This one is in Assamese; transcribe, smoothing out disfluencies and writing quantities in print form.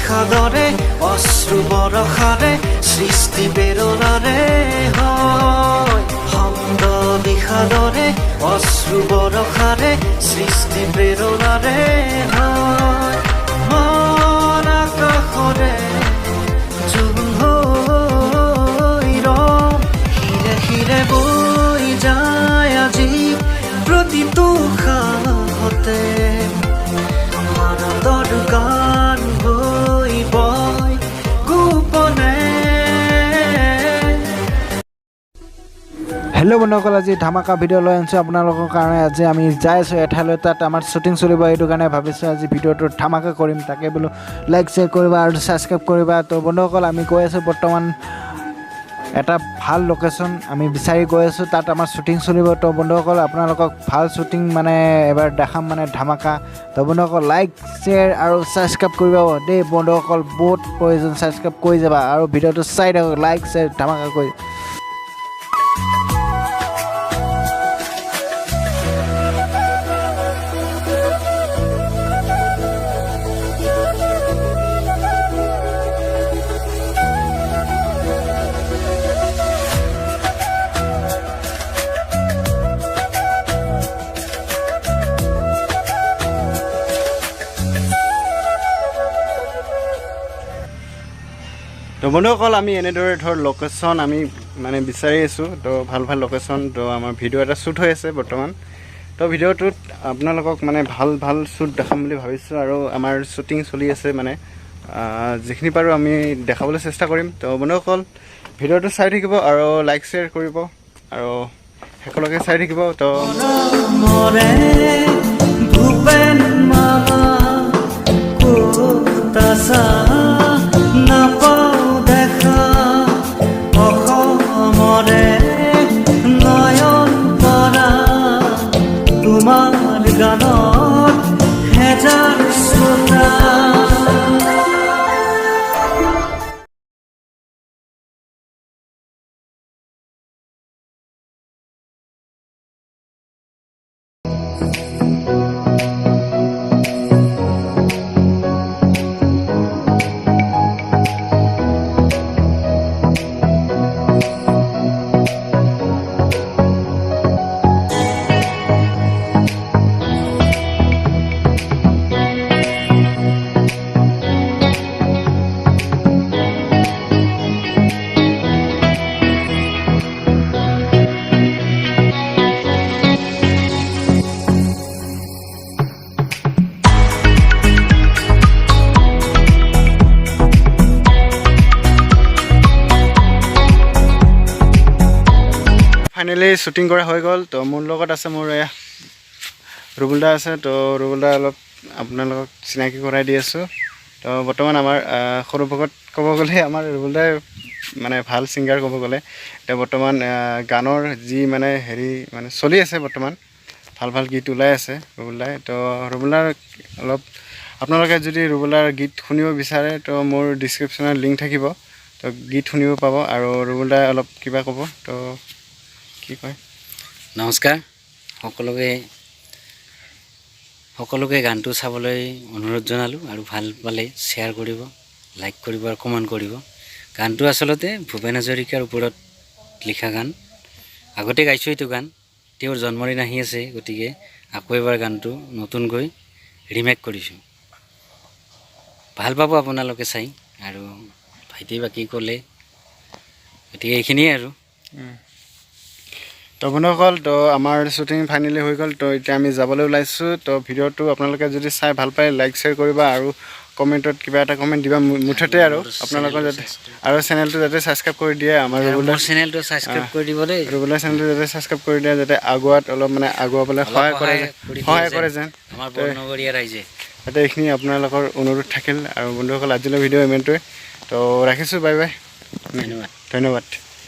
বিষাদৰে অশ্ৰু বৰষাৰে সৃষ্টি প্ৰেৰণাৰে হয়। শব্দ বিষাদৰে অশ্ৰু বৰষাৰে সৃষ্টি প্ৰেৰণাৰে হয়। মন আকাশৰে জোন হৈ ৰম, শিৰে শিৰে বৈ যায় আজি প্ৰতিটো সাহতে। ভাৰতৰ গান হৈ বয় গোপনে। হেল্ল' বন্ধুসকল, আজি ধামাকা ভিডিঅ' লৈ আনিছোঁ আপোনালোকৰ কাৰণে। আজি আমি যাই আছোঁ এঠাইলৈ, তাত আমাৰ শ্বুটিং চলিব। এইটো কাৰণে ভাবিছোঁ আজি ভিডিঅ'টো ধামাকা কৰিম। তাকে বোলো লাইক শ্বেয়াৰ কৰিবা আৰু ছাবস্ক্ৰাইব কৰিবা। তো বন্ধুসকল, আমি গৈ আছোঁ বৰ্তমান এটা ভাল লোকেশ্যন আমি বিচাৰি গৈ আছোঁ, তাত আমাৰ শ্বুটিং চলিব। তো বন্ধুসকল, আপোনালোকক ভাল শ্বুটিং মানে এবাৰ দেখাম, মানে ধামাকা। তো বন্ধুসকল, লাইক শ্বেয়াৰ আৰু ছাবস্ক্ৰাইব কৰিব দেই বন্ধুসকল, বহুত প্ৰয়োজন। ছাবস্ক্ৰাইব কৰি যাবা আৰু ভিডিঅ'টো চাই থাকক, লাইক শ্বেয়াৰ ধামাকা কৰি। তো বন্ধুসকল, আমি এনেদৰে ধৰ লোকেশ্যন আমি মানে বিচাৰি আছোঁ। তো ভাল ভাল লোকেশ্যন, তো আমাৰ ভিডিঅ' এটা শ্বুট হৈ আছে বৰ্তমান। তো ভিডিঅ'টোত আপোনালোকক মানে ভাল ভাল শ্বুট দেখাম বুলি ভাবিছোঁ আৰু আমাৰ শ্বুটিং চলি আছে, মানে যিখিনি পাৰোঁ আমি দেখাবলৈ চেষ্টা কৰিম। তো বন্ধুসকল, ভিডিঅ'টো চাই থাকিব আৰু লাইক শ্বেয়াৰ কৰিব আৰু সকলোকে চাই থাকিব। তো মৰে ভূপেন মামা ক'ত আছা, নাপাওঁ দেখা। অসমৰে নয়ন তৰা, তোমাৰ গানত হেজাৰ শ্ৰোতা। ফাইনেলি শ্বুটিং কৰা হৈ গ'ল। তো মোৰ লগত আছে মোৰ এয়া ৰুবুল দা আছে। তো ৰুবুল দা অলপ আপোনালোকক চিনাকি কৰাই দি আছোঁ। তো বৰ্তমান আমাৰ সৰুভকত ক'ব গ'লে আমাৰ ৰুবুল দাই মানে ভাল ছিংগাৰ ক'ব গ'লে। এতিয়া বৰ্তমান গানৰ যি মানে হেৰি মানে চলি আছে, বৰ্তমান ভাল ভাল গীত ওলাই আছে ৰুবুল দাই। তো ৰুবুল দাৰ অলপ আপোনালোকে যদি ৰুবুল দাৰ গীত শুনিব বিচাৰে, তো মোৰ ডিছক্ৰিপশ্যনত লিংক থাকিব, তো গীত শুনিব পাব। আৰু ৰুবুল দাই অলপ কিবা ক'ব, তো কি কয়? নমস্কাৰ সকলোকে, সকলোকে গানটো চাবলৈ অনুৰোধ জনালোঁ আৰু ভাল পালে শ্বেয়াৰ কৰিব, লাইক কৰিব আৰু কমেণ্ট কৰিব। গানটো আচলতে ভূপেন হাজৰিকাৰ ওপৰত লিখা গান। আগতে গাইছোঁ এইটো গান। তেওঁৰ জন্মদিন আহি আছে, গতিকে আকৌ এবাৰ গানটো নতুনকৈ ৰিমেক কৰিছোঁ। ভাল পাব আপোনালোকে চাই। আৰু ভাইটি বাকী ক'লে, গতিকে এইখিনিয়ে আৰু। তো বন্ধুসকল, তো আমাৰ শ্বুটিং ফাইনেলি হৈ গ'ল। তো এতিয়া আমি যাবলৈ ওলাইছোঁ। তো ভিডিঅ'টো আপোনালোকে যদি চাই ভাল পায়, লাইক শ্বেয়াৰ কৰিবা আৰু কমেণ্টত কিবা এটা কমেণ্ট দিবা মুঠতে, আৰু আপোনালোকৰ যাতে আৰু চেনেলটো যাতে ছাবস্ক্ৰাইব কৰি দিয়ে আমাৰ আৰু ৰুবুল মোৰ চেনেলটো ছাবস্ক্ৰাইব কৰি দিব দেই। ৰুবুলৰ চেনেলটো যাতে ছাবস্ক্ৰাইব কৰি দিয়ে, যাতে আগুৱাত অলপ মানে আগুৱাবলৈ অলপ সহায় কৰে সহায় কৰি দিয়ে সহায় যেন। কৰে যেন। আমাৰ বৰনগৰীয়া ৰাইজে যাতে এইখিনি আপোনালোকৰ অনুৰোধ থাকিল। আৰু বন্ধুসকল, আজিলৈ ভিডিঅ' ইমানটোৱে। তো ৰাখিছোঁ, বাই বাই। ধন্যবাদ। ধন্যবাদ।